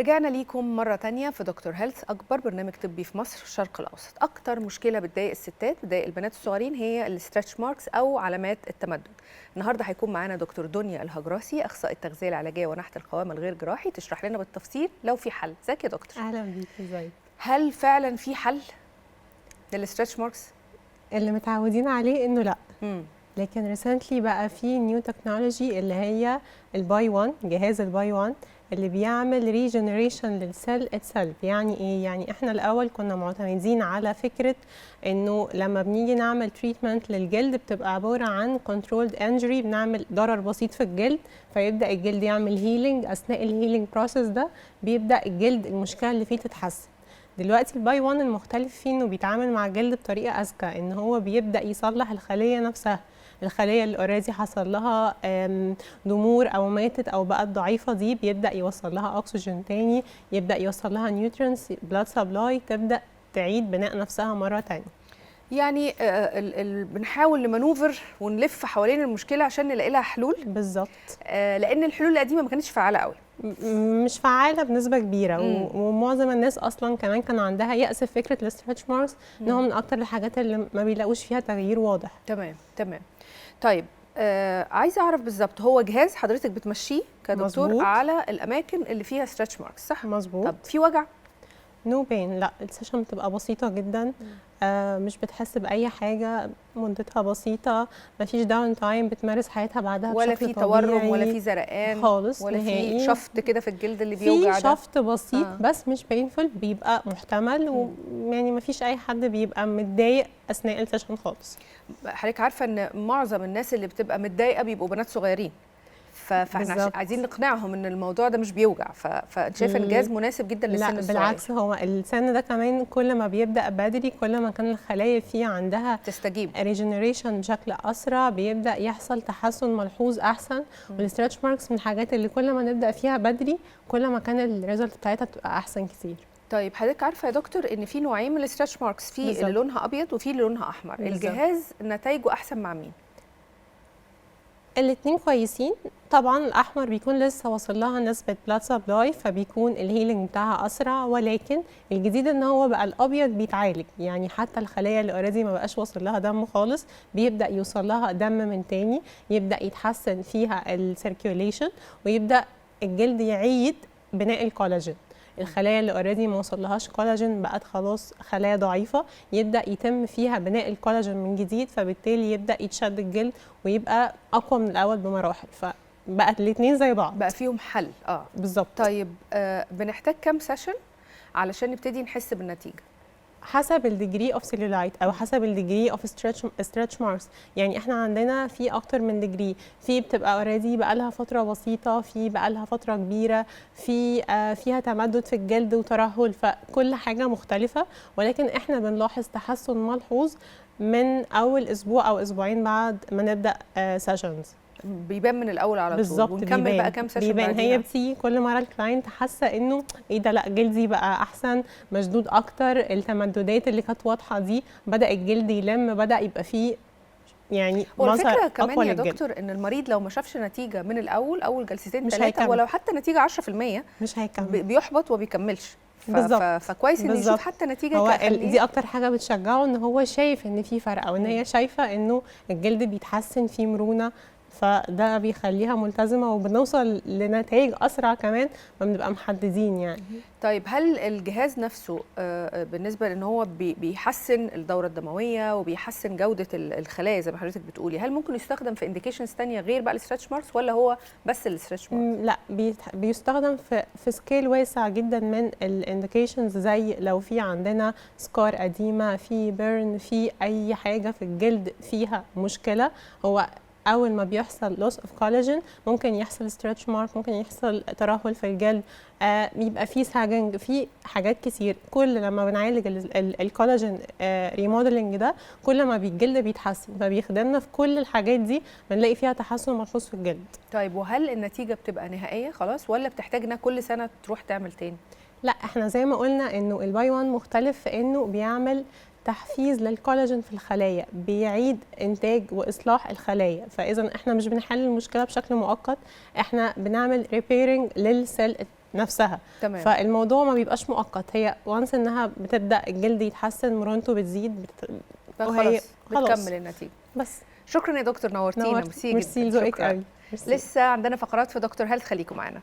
رجعنا ليكم مرة تانية في دكتور هيلث، أكبر برنامج طبي في مصر الشرق الأوسط. أكتر مشكلة بتضايق الستات، بتضايق البنات الصغيرين، هي ال stretch marks أو علامات التمدد. النهاردة هيكون معانا دكتور دنيا الهجراسي، أخصائي التغذية العلاجية ونحت القوام الغير جراحي، تشرح لنا بالتفصيل لو في حل. ازيك يا دكتور؟ اهلا بيك، ازيك؟ هل فعلا في حل لل stretch marks؟ اللي متعودين عليه انه لا. لكن recently بقى في new technology اللي هي ال ByOne، جهاز ال ByOne اللي بيعمل regeneration لل cell itself. يعني ايه؟ يعني احنا الاول كنا معتمدين على فكرة انه لما بنيجي نعمل treatment للجلد بتبقى عبارة عن controlled injury، بنعمل ضرر بسيط في الجلد فيبدا الجلد يعمل healing. اثناء ال healing process ده بيبدا الجلد المشكلة اللي فيه تتحسن. دلوقتي ال ByOne المختلف فيه انه بيتعامل مع الجلد بطريقة اذكى، ان هو بيبدا يصلح الخلية نفسها. الخلية اللي already حصل لها ضمور او ماتت او بقت ضعيفة دي بيبدا يوصل لها اكسجين تاني، يبدا يوصل لها nutrients، blood supply، تبدا تعيد بناء نفسها مرة تانية. يعني ال ال بنحاول ن maneuver ونلف حوالين المشكلة عشان نلاقي لها حلول. بالظبط. لأن الحلول القديمة ما كانتش فعالة قوي. مش فعاله بنسبة كبيره، ومعظم الناس اصلا كمان كان عندها يأس في فكرة ال stretch marks، ان هو من اكتر الحاجات اللي ما بيلاقوش فيها تغيير واضح. تمام. طيب، عايزه اعرف بالظبط، هو جهاز حضرتك بتمشيه كدكتور على الاماكن اللي فيها stretch marks، صح؟ مظبوط. طب في وجع؟ no pain، لا، ال session بتبقى بسيطة جدا، مش بتحس بأي حاجة، مدتها بسيطة، مفيش down time، بتمارس حياتها بعدها ولا بشكل في تورم ولا طبيعي. في زرقان؟ خالص. ولا في نهائي. شفط كده في الجلد اللي في بيوجع ده؟ شفط بسيط بس مش painful، بيبقى محتمل، ويعني مفيش أي حد بيبقى متضايق أثناء ال session خالص. حضرتك عارفه ان معظم الناس اللي بتبقى متضايقة بيبقوا بنات صغيرين، فاحنا عايزين نقنعهم ان الموضوع ده مش بيوجع، فانت شايفه ان الجهاز مناسب جدا للسن لا الصغير؟ بالعكس، هو السن ده كمان كل ما بيبدأ بدري كل ما كان الخلايا فيه عندها تستجيب. regeneration بشكل اسرع، بيبدا يحصل تحسن ملحوظ احسن. وال stretch marks من الحاجات اللي كل ما نبدا فيها بدري كل ما كان ال result بتاعتها بتبقى احسن كتير. طيب، حضرتك عارفه يا دكتور ان في نوعين من ال stretch marks، في اللي لونها ابيض وفي اللي لونها احمر. الجهاز نتائجه احسن مع مين؟ الاتنين كويسين طبعا. الاحمر بيكون لسه واصل لها نسبه blood supply فبيكون ال healing بتاعها اسرع، ولكن الجديد ان هو بقى الابيض بيتعالج، يعني حتى الخلايا اللي already ما بقاش واصل لها دم خالص بيبدا يوصل لها دم من تاني، يبدا يتحسن فيها ال circulation ويبدا الجلد يعيد بناء الكولاجين. الخلايا اللي already ما وصلهاش كولاجين بقت خلاص خلايا ضعيفه، يبدا يتم فيها بناء الكولاجين من جديد، فبالتالي يبدا يتشد الجلد ويبقى اقوى من الاول بمراحل، فبقت الاثنين زي بعض. بقى فيهم حل، اه. بالظبط. طيب، بنحتاج كام session علشان نبتدي نحس بالنتيجه؟ حسب ال degree of cellulite او حسب ال degree of stretch marks. يعني احنا عندنا في اكتر من degree، في بتبقى already بقى لها فترة بسيطه، في بقى لها فترة كبيره، في فيها تمدد في الجلد وترهل، فكل حاجة مختلفه. ولكن احنا بنلاحظ تحسن ملحوظ من اول اسبوع او اسبوعين بعد ما نبدا sessions. بيبان من الاول على طول؟ بالظبط. ونكمل بيبان. بقى كام session بيبان. هي بعديها؟ بتيجي كل مرة ال client حاسه انه ايه ده، لا جلدي بقى احسن، مشدود اكتر، التمددات اللي كانت واضحة دي بدا الجلد يلم، بدا يبقى فيه يعني هو مظهر الفكرة كمان اقوى يا للجلد. دكتور ان المريض لو ما شافش نتيجة من الاول، اول جلستين مش ثلاثه، هيكمل. ولو حتى نتيجة 10%، مش هيكمل. بيحبط وبيكملش. فكويس ان يشوف حتى نتيجة هو دي اكتر حاجة بتشجعه، ان هو شايف ان في فرق او ان هي شايفه انه الجلد بيتحسن، فيه مرونه، فده بيخليها ملتزمة وبنوصل لنتائج اسرع كمان ما بنبقى محددين يعني. طيب، هل الجهاز نفسه بالنسبة لان هو بيحسن الدورة الدموية وبيحسن جوده الخلايا زي ما حضرتك بتقولي، هل ممكن يستخدم في indications ثانية غير بقى ال stretch marks ولا هو بس ال stretch marks؟ لا، بيستخدم في scale واسع جدا من ال indications، زي لو في عندنا scar قديمه، في burn، في اي حاجة في الجلد فيها مشكله. هو اول ما بيحصل loss of collagen ممكن يحصل stretch mark، ممكن يحصل ترهل في الجلد، بيبقى في sagging، في حاجات كتير. كل لما بنعالج ال collagen remodeling ده كل ما الجلد بيتحسن، فبيخدمنا في كل الحاجات دي، بنلاقي فيها تحسن ملحوظ في الجلد. طيب، وهل النتيجة بتبقى نهائية خلاص ولا بتحتاج انها كل سنة تروح تعمل تاني؟ لا، احنا زي ما قلنا انه ال ByOne مختلف في انه بيعمل تحفيز للكولاجين في الخلايا، بيعيد انتاج واصلاح الخلايا. فاذا احنا مش بنحل المشكلة بشكل مؤقت، احنا بنعمل repairing لل cell نفسها. تمام. فالموضوع ما بيبقاش مؤقت، هي once انها بتبدا الجلد يتحسن، مرونته بتزيد وهي فخلاص خلاص. بتكمل النتيجه. بس. شكرا يا دكتور، نورتينا. نورت. ميرسي ميرسي جدا. لذوقك شكراً. قوي، ميرسي. لسه عندنا فقرات في دكتور Health، خليكم معانا.